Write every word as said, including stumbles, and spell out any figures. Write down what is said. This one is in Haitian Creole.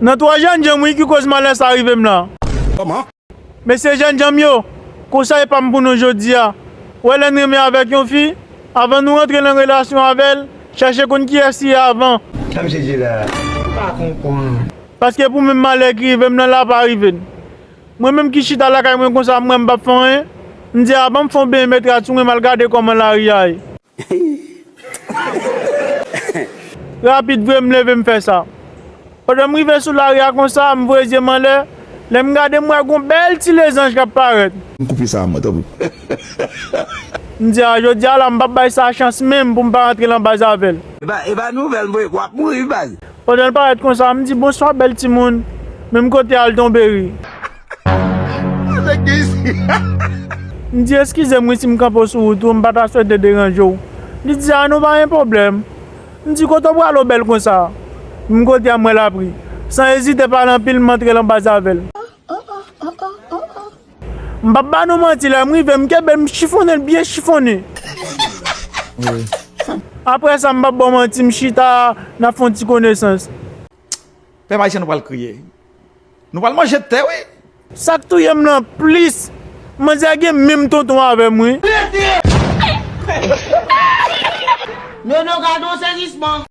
Nan twa jènjan m wi ki koz malè sa rive m la. Mesye jènjan m yo, konsèy pa m pou nou jodi a. Ou wè lè n renmen avèk yon fi, avan nou rantre nan relasyon avè l, chèche konn kiyès li ye avan. Sa misye di la? M pa konprann. Paske pou menm malè ki rive m nan la pa rive n. Mwen menm ki chita lakay mwen konsa, m wè m p ap fè anyen. M di, a ban m fè yon benyen metrad sou mwen, m al gade kòman lari a ye. Rapid vre, m leve m fè sa. Pandan m rive sou lari a konsa, m voye zye m anlè. Lè m gade, m wè gon bèl ti lezanj k ap parèt. M koupe sa a mwen, tanpri. M di, a, jodi a la, m p ap bay sa chans menm pou m pa rantre nan baz avè l. E pa, e pa nouvèl, m voye, w ap mouri, wi, baz. Pandan l parèt konsa, m di, bonswa, bèl timoun. Menm kote a l tonbe ri. M di, eskize m wi si m kanpe w sou wout ou, m pa ta swete deranje w. Li di, a, nou pa gen pwoblèm. M di, kote w prale w bèl konsa? Menm kote a m wè l ap ri. San ezite, pa l anpil, m antre nan baz avè l. M p ap ba nou manti, lè m rive, m kenbe l, m chifonnen l byen chifonnen. Apre sa, m p ap ba w manti, m chita, n ap fè yon ti konesans. Pèp ayisyen, nou pral kriye. Nou pral manje tè, wi. Sa k touye m nan plis, manzè gen menm tonton avè m, wi. Nono, gade yon sezisman.